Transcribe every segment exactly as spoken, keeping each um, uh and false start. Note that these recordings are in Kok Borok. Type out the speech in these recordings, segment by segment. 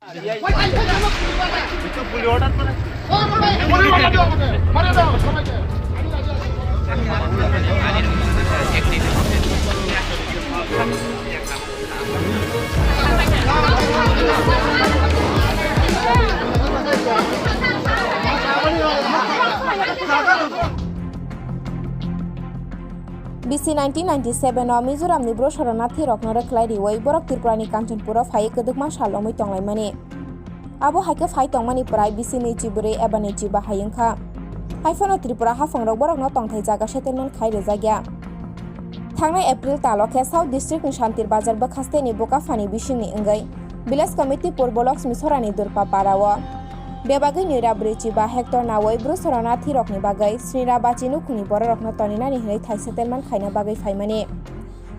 B C nineteen ninety-seven o Mizoramni bru sorona thirokno rwkhlai riwi borok Tripurani Kanchanpuro phaiwi kwdwkma sal wngwi tonglaimani. Abo hai khe phai tongmani prai bisi ni chibwrwi eba ni chiba hai wngkha. Haiphano Tripura haphangrok borokno tongthai jaga settlement khai rwjakya. Thangnai April talo khe South District ni Shantir Bazar bwkhasteni Bokafani bisingni wngwi Village Committee Purbo Lakshmi Sorani Durpa Para o bebagwi nwira brwi chiba hector nawi bru sorona thirokni bagwi Srinira Bachi nukhungni bororokno toninani hwnwi thai settlement khaina bagwi phaimani.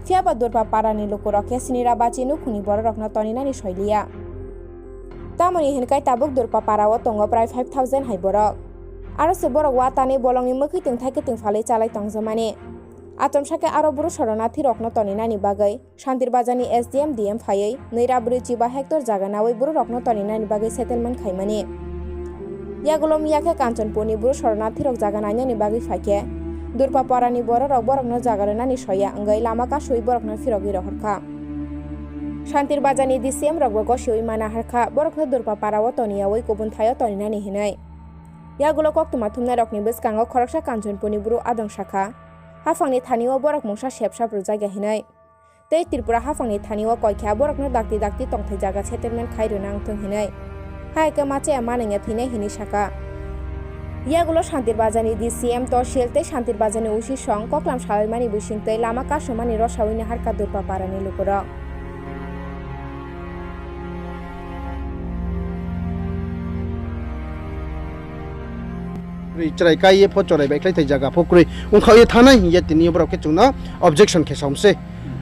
Phiyaba Durpa Parani lukurok khe Srinira Bachi nukhungni bororokno toninani soiliya. Tamoni hinkai tabuk Durpa Para o tongo prai five thousand hai borok. Aro se borok watani bolongni mwkhwi twngthai kwtwng phalwi chalai tongjakmani. Achomsa khe aro bru sorona thirokno toninani bagwi Shantir Bazarni S D M D M phaiwi nwira brwi chiba hector jaga nawi bororokno toninani bagwi settlement khaimani. Yagulo miya khe Kanchanpurni bru sorona thirok jaga nainani bagwi phaikhe Durpa Parani bororok borokno jaga rwnani soya wngwi lama kasui borokno phirogwi rohorkha. Shantir Bazarni D C M rokbo gosiwi mana harkha, borokno Durpa Para o toniyawi kubun thaio toninani hinwi. Yagulo koktwma thumnairokni bwskango khoroksa Kanchanpurni bru adong sakha, haphangni thani o borok mungsa sep sap rwjakya hinwi. Tei Tripura haphangni thani o koi kha borokno dakti dakti tongthai jaga settlement khai rwna wngthung hinwi. Hai khe ma chaya ma nangya thwinai hinwi sakha. Yagulo Shantir Bazarni D C M Toshil tei Shantir Bazarni O C song koklam salaimani bisingtwi lama kasumani rosawi naharkha Durpa Parani lukurok. Kwrwi chwrai kai ye pho chwrai bai khlai thai jaga pho kwrwi wngkha ye thanai hiya tini borok khe chwngno objection khe somse.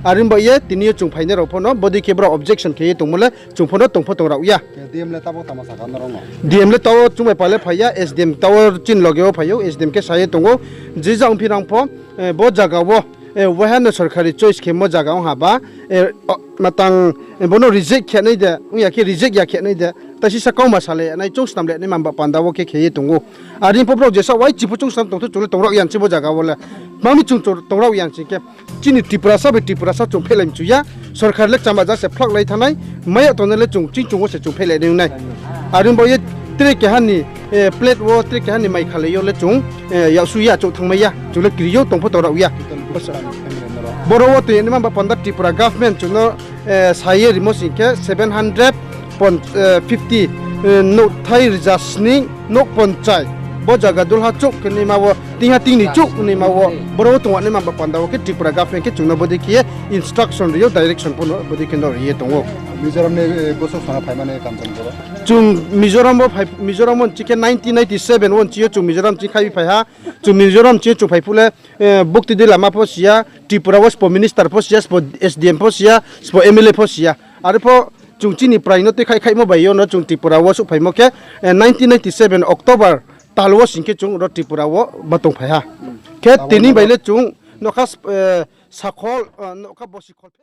Arin ba ye tini yo chwng phainai rok pho no bodi khe borok objection khe ye tongmole chwng pho no tong pho tong rok ya. D M le tabo tama saka norok no. D M le tabo chwng bai pale phaiya, S D M tabo chin loge o phaio, S D M khe saye tongo. Je jang phi rang pho, eh, bo jaga o, eh, wahano sorkari choice khe mo jaga wng ha ba, eh, o, matang, eh, bono reject khe nai de, wng ya khe reject ya khe nai de, ta sisa kauma sale nai chwng snam le nai mamba panda o khe khe ye tongo. Arin pho borok jesa wai chiphu chwng snam tong thu chwle tong rok yan chi bo jaga o le. Mami chwng tong rok yan chi khe. Chini Tiprasa bai Tiprasa chwng phelai mchuya, sorkar le chama ja se phlak lai thanai, maya tongnai le chwng ching chungo se chwng phelai nai nai. Arin bo ye tre keha ni, eh, plate wo tre keha ni mai khalai yo le chwng, eh, yaksu ya chwng thangmai ya, chwng le kri yo tong pho tong rok ya. Boro wo twi ni mamba panda Tripura government chwng no, eh, saye rimo sing khe seven hundred pon-, eh, fifty, eh, nok thai rwja sni nok ponchai. Bo jaga dulha chuk khe nima o, tingha tingni chuk nima o, boro o tongwa nima ba panda o khe Tripura government khe chwngno bodi khe instruction rio, direction pono bodi khe no riye tongo. Mizoram ni, eh, bosok sana phaimani Kanchanpur o. Chwng Mizoram o phai, Mizoram o chikhe nineteen ninety-seven o chiyo chwng Mizoram chi khai phai ha. Chwng Mizoram chi chwng phai phule, eh, bukti di lama pho siya, Tripura o spo minister pho siya, spo S D M pho siya, spo M L A pho siya. Are pho chwng chini prai no tei khai khaimo bai yo no chwng Tripura o suk phaimo khe, eh, nineteen ninety-seven October tal o sing khe chwng ro Tripura o ma tong phai ha. Khe tini bai le chwng nokha, eh, sakhol, eh, nokha bosi khol.